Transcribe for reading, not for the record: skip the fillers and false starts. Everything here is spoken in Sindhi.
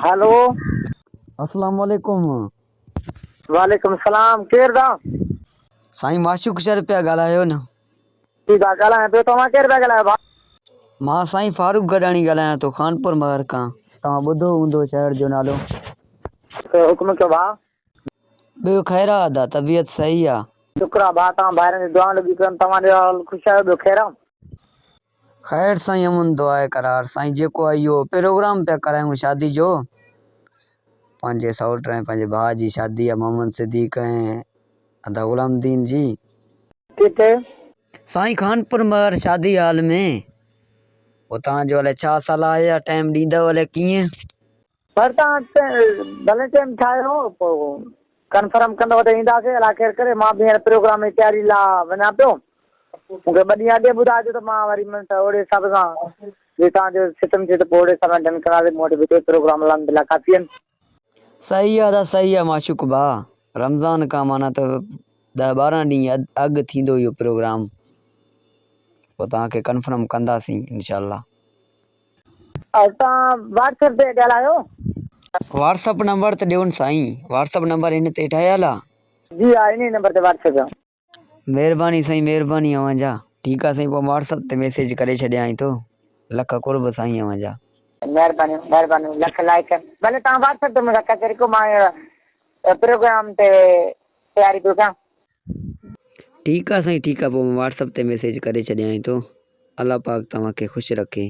هلو. اسلام عليڪم. وعليڪم السلام ڪير ٿا. سائين معشوق شر پيا ڳالهايو نه. جي ڀاء ڳالهايان پيو توهان ڪير پيا ڳالهايو ڀاء. مان سائين فاروق گڏاڻي ڳالهايان ٿو خانپور مهر کان. توهان ٻڌو هوندو شهر جو نالو. حڪم ڪيو ڀاء. ٻيو خير آ ادا طبيعت صحيح آ. شڪر آ ڀاء توهان ڀائرن جون دعائون لڳيون پيون آهن توهان جو حال خوش آهيو ٻيو خير آ. خير سائين امن دعا قرار سائين جيڪو آ اهو پروگرام پيا ڪرايون شادي جو پنهنجي سئوٽ ۽ پنهنجي ڀاء جي شادي آ محمد صديق ۽ ادا غلام الدين جي. ڪٿي؟ سائين خانپور مهر شادي هال ۾ پوء توهان جو الائي ڇا صلاح آهي يا ٽائيم ڏيندؤ الائي ڪيئن. پر توهان ڀلي ٽيم ٺاهيو پوء ڪنفرم ڪندؤ ته اينداسين الله خير ڪري مان به هينئر پروگرام جي تياري لا وڃان پيو مون کي ٻه ڏينهن اڳي ٻڌائجو ته مان وري مون ته اوڙي حساب سان جي توهان جو سسٽم ٿئي ته پوء اوڙي حساب سان ڊن ڪنداسين مون وٽ به اتي پروگرام الحمدلله ڪافي آهن. صحيح آ ادا صحيح آ معشوق ڀاء رمضان کان معنيٰ ته ڏهه ٻارهن ڏينهن اڳ ٿيندو اهو پروگرام پوء توهان کي ڪنفرم ڪنداسين انشاء الله. توهان واٽس ايپ تي ڳالهايو. واٽس اپ نمبر ته ڏيو نه سائين. واٽس اپ نمبر هن تي ٺهيل آ. جي ها انهي نمبر تي واٽس ايپ آ. مهرباني سائين مهرباني اوهان جا. ٺيڪ آ سائين پوء واٽس اپ تي ميسيج ڪري ڇڏيان ٿو لک قرب سائين اوهان جا. مهربانيون مهربانيون لک لائق ڀلي توهان واٽس ايپ تي مون سان ڪچهري ڪيو مان هينئر پروگرام تي تياري پيو ڪيان. ٺيڪ آ سائين ٺيڪ آ پوء مان واٽس اپ تي ميسيج ڪري ڇڏيان ٿو الله پاڪ توهان کي خوش رکي.